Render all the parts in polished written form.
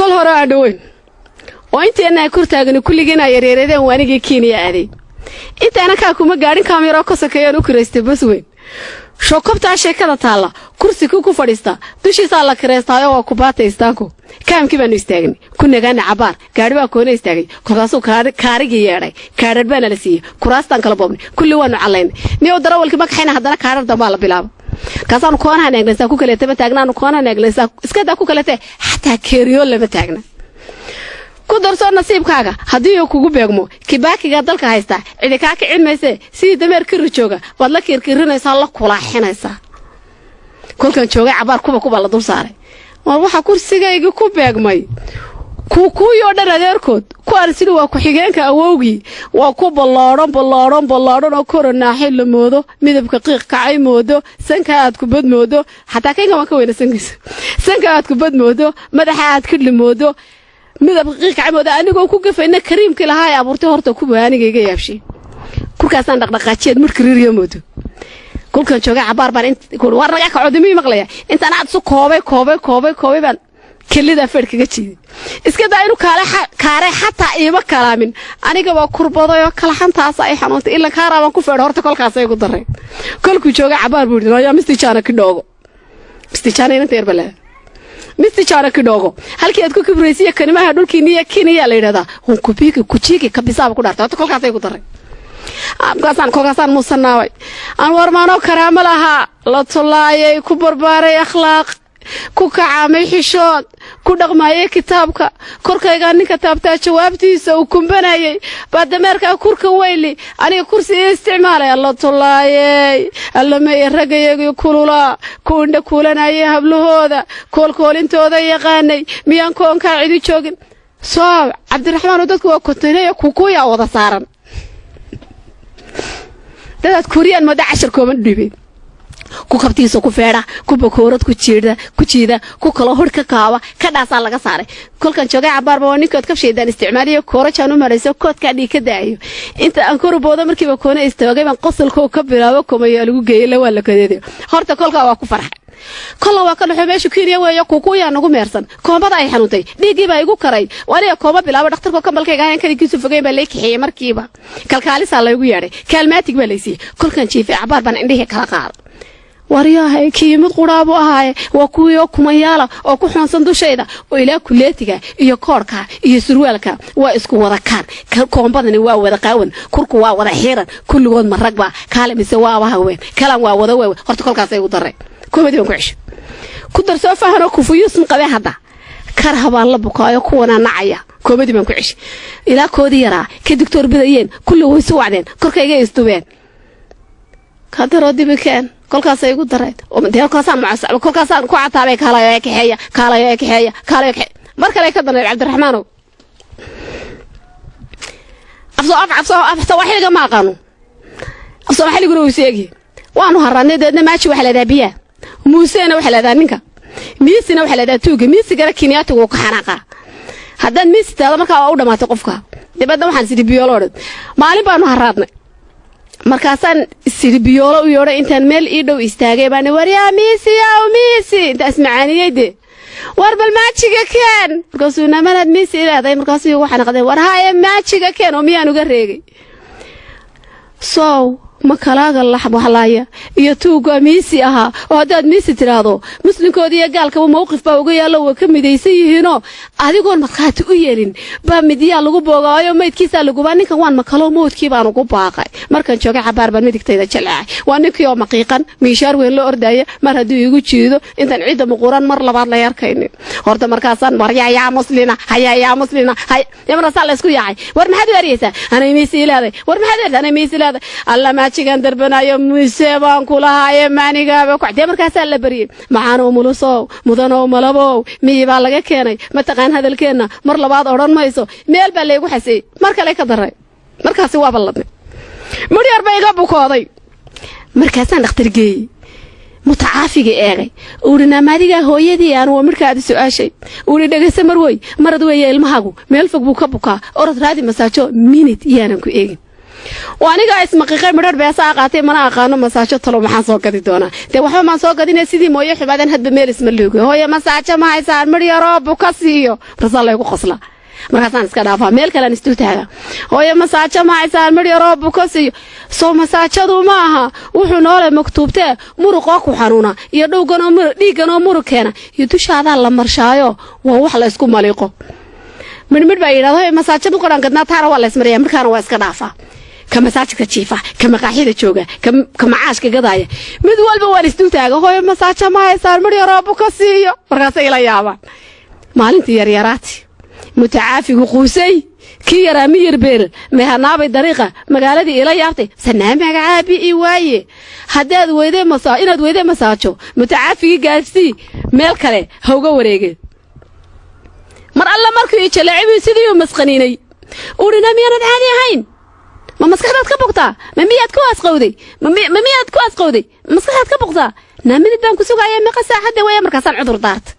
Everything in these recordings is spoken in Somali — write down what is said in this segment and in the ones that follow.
Kol hore aan dhoweyn oo inteenna kor taagani kulligiina yaryaaradeen, waanigii Kenya aaday. Intaana kaa kuma gaadhin, kaamiroo ka sokeeyaan u kiraystay bas weyn. Shookobtaa sheekada taalla, kursi ku fadhiista dushiisaa la kireystaayo waa kubaata istaanku. Kaamkii baanu istaagnay, ku nagaana cabaar. Gaadhi baa koona istaagay. Kolkaasuu kaarigii yeedhay, kaadhadh baana la siiyey, kuraastaan kala boobnay, kulli waanu callaynay. Niyow, darawalkii ma kaxayna, haddana kaadhar dambaa la bilaaba. Markaasaanu koonahan eegnaysaa, ku kaleete ma taagnaanu koonahan eegnaysaa, iska daa ku kaleete, xataa keeriyoon lama taagna. Ku darsoo nasiibkaaga haddii uu kugu beegmo Kibaakiga dalka haystaa, cidi kaa kicin maysee, sidii dameer kiri jooga baad la kiirkiirinaysaa, la kulaaxinaysaa. Kolkaan joogay cabaar, kuba kuba la dul saaray. War, waxaa kursigaygii ku beegmay kuukuuyoo dhan adeerkood ku aan sidhi waa ku-xigeenka awowgii. Waa ku ballaadhan, ballaadhan, ballaadhan oo koronaaxay la moodo, midabka qiiq kacay moodo, sanka aad kubad moodo. Xataa kaynka waan ka weyna sankiisa. Sanka aad kubad moodo, madaxa aad kidhli moodo, midabka qiiq kacay moodo. Anigoo ku gafayna kariimkii lahaa ee abuurtay horta kuwa aniga iga yaabshay. Kurkaasaan dhaqdhaqaajiyaad markariiriyo moodo. Kolkaan joogay cabaar baan war naga kaco dimii maqlaya. Intaan aad isu koobay, koobay, koobay, koobay baan kelidaa feer kaga jiiday. Iska daa inuu kaale kaare, xataa iima kalaamin. Aniga waa kurbadayoo kalaxantaasa ay xanuuntay ila kaaraa baan ku feedho. Horta kolkaasay igu dareen. Kolkuu joogay cabaar buu yidhi, "Yaa msichana kidogo, msichana inanta yar balaa, msichana kidogo, halkii aad ku kibraysiya kanimaha dhulkiiniya Kenya la yidhahdaa hunkubigi kujigi kabisaaba ku dhaartay." Horta kolkaasay igu dareen. Markaasaan kolkaasaan muusanaabay aan warmaanoo karaamo lahaa, la tolaayay, ku barbaaray akhlaaq, ku kacaamay xishood, ku dhaqmaayay kitaabka, korkaygaa ninka taabtaa jawaabtiisa uu kumbanayay, baa dameerkaa kurka weyli aniga kursi ii isticmaalay. Alla tolaayey, allameye raggayagii kululaa, ku indha kuulanayay hablahooda, koolkoolintooda yaqaanay, miyaan koonkaa cidi joogin? Soo Cabdiraxmaan oo dadku waa kontaynaya, kukuyaa wada saaran, dadaad kuuriyaan mooda, cashar kooban dhibay, ku kabtiisa ku feedha, ku bakoorad ku jiidha, ku jiida, ku kaloo hor ka kaaba ka dhaasaa laga saaray. Kolkan joogay cabaarba waa ninkood kabshaydaan isticmaaliyo, koorajaan u marayso, koodkaa dhiig ka daayo. Inta aan koruboodo markiiba koona istaagay baan qosolkoo ka bilaabo, komayaa lagu geeyey, la waa la kadeeday. Horta kolkaa waa ku farxay, kolla waa ka dhaxo. Meesha Kenya weeyo, kukuyaa nagu meersan, koomada ay xanuuntay, dhiiggii baa igu karay. Aniga kooma bilaabo, dhakhtarkoo kambalkayga ahayn kaligiisu fogeyn baa lay kaxeeyey. Markiiba kalkaalisaa laygu yeedhay, kaalmaatig baa laysiiyey. Kolkan jiifay cabaar baan indhihii kala qaaday. Waryahay, kiimid qudhaabu ahaaye, waa kuwii oo kumanyaala oo ku xoonsan dushayda, oo ilaa kuleetiga iyo koodhka iyo surwaalka waa isku wada kaan. Koombadani waa wada qaawan, kurku waa wada xiiran, kulligood ma ragba kaale mise waaba haween kalan waa wada weewe. Horta kolkaasay igu dareen, koomadii baan ku cesho. Ku darsoo fahanoo kufuyuusun qabee, hadda karha baan la bukaayo, kuwanaa nacaya. Koomadii baan ku ceshay ilaa koodii yaraa ka digtoor bidayeen, kulli way isu wacdeen, korkayga isdubeen, kadaroo dibikeen. Kolkaasay igu dareen, kolkaasaan kolkaasaan ku cataabay, kaalayo ee kaxeeya, kaalayo ee kaxeeya, kaalayo kaxeeya. Mar kale ka darneed, Cabdiraxmaanow, af Sawaaxiliga ma aqaano, af Soomaxaliguna wuu seegi. Waanu haraadnay. Deedna maji waxaa lahahdaa biyaha, muusena waxaa lahahdaa ninka, miisina waxaa lahahdaa tuuga. Miisigana Kenyaatigu wuu ka xanaaqaa. Haddaad miisi taado, markaa waa u dhamaatay qofka. Dabeedna waxaan sidhi biyoolo odhan. Maalin baanu haraadnay, markaasaan sidhi biyoolo u yeedhay. Intaan meel ii dhow istaagay baana, "Waryaa miisiyaw, miisi!" Intaa ismacaaniyey dee, "War bal maajiga keen!" Markaasuu, "Namanaad miisi ilaaday?" Markaasuu igu xanaaqday, "War haye, maajiga keen!" Oo miyaan uga reegay? Sow makalaaga waxlaaya iyo tuugga miisi ahaa, oo haddaad miisi tidhaahdo, muslimkoodi iyo gaalkaba mawqif baa uga yaallo, way ka midaysan yihiinoo adigoon markhaati u yeelin baa midyaa lagu boogaayo, maydkiisaa lagubaa. Ninkan waan makalo, mawdkii baan ugu baaqay. Markaan joogay cabaar baan midigtayda jaleecay. Waa ninkii oo maqiiqan, miishaar weyn la ordaya. Mar hadduu igu jiido, intaan ciidda muquran mar labaad lay arkaynin. Horta markaasaan, "War yaa muslina, haya yaa muslina, hay!" Markaasaa la isku yaacay. "War maxaad u eriyeysaa?" "Anay miisi ilaaday." "War maxaad u eriyeysaa?" "Anay miisi ilaaday." "Alla maajigan darbanayo, mise baan kulahaaye maanigaaba ku dee." Markaasaa la bariyey, "Maxaanow mulusow, mudanow malabow, miyi baa laga keenay, mataqaan hadalkeenna, mar labaad odhan mayso." Meel baa laygu xaseeyey. Mar kale ka daray, markaasi waa balladnay, midhyar ba iga bukooday. Markaasaan dhakhtar geeyey, mutacaafiga eegay, uhi, "Naamaadigaa hooyadii aan waa markaadi su-aashay." Uhi, "Dhegaysa mar wey, marad weeye, ilmahaagu meel fog buu ka bukaa, orod raadi masaajo minute yaanan ku eegin." Waa anigaa ismaqiiqay, midhar beesaa qaatay, mana aqaano masaajo. Talo, maxaan soo gadi doonaa? Dee waxba maan soo gadine, sidii mooye xubaadan hadba meel isma luugo. "Hooye, masaajo ma haysaan midh yaroo buka siiyo?" Markaasaa laygu qoslaa, markaasaan iska dhaafaa, meel kalean isdul taagaa. "Hooye, masaajo ma haysaan midh yaroo buka siiyo?" Soo masaajadu ma aha wuxuu noole maktuubtee, muruqoo ku xanuuna iyo dhowganoo dhiigganoo murug keena iyo dushaadaa la marshaayo, waa wax la isku maliiqo. Midhmidh baa yidhahda, "Hooye, masaajo ma qoraan gadnaa?" Taana waa la ismaraya, markaana waa iska dhaafaa. Ka masaajidka jiifa, ka maqaaxida jooga, ka macaashka gadaaya, mid walba waan isdul taaga. "Hooyo, masaajo ma haysaan midh yaroo buka siiyo?" Markaasay ila yaabaan. Maalintii yaryaraati mutacaafigu quusay, kii yaraa miyir beel mehanaabay, dariiqa magaaladii ila yaabtay, sanaa magacaabi i waaye. Haddaad weyde masa inaad weyde masaajo, mutacaafigii gaarsii, meel kale ha uga wareegeen. Mar alla markuu i jaleecay, sidii uu masqaniinay, uurina, "Miyaanad caadi ahayn? Ma maskaxdaad ka bugtaa? Ma miyaad ku asqowday? Ma miyaad ku asqowday? Maskaxdaad ka bugtaa? Naamidid baan ku sugaaya, meeqa saaxadda weeye?" Markaasaan cudur daarta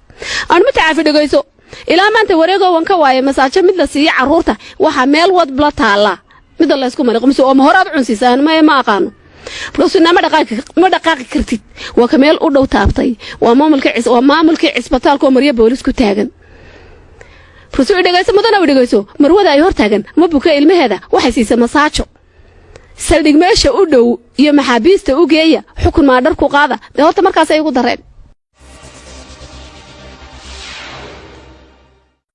aan mutacaafi dhegayso. Ilaa maanta wareegoo wan ka waaye masaajo mid la siiyo carruurta. Waxaa meel wadla taallaa midda laysku mariqo mise oo ma horaad cunsiisaan? Maya, ma aqaano. Markaasuu, "Naa ma dhaqaaqi kartid." Waa ka meel u dhow taabtay, waa maamulkii cisbitaalka oo maryo boolis ku taagan. Markaasuu, "Dhegayso mudana, dhegayso, marwada ay hor taagan ma buka, ilmaheeda waxay siisay masaajo. Saldhig meesha u dhow iyo maxaabiista u geeya, xukun maadhar ku qaada." Dee horta markaasay igu dareen.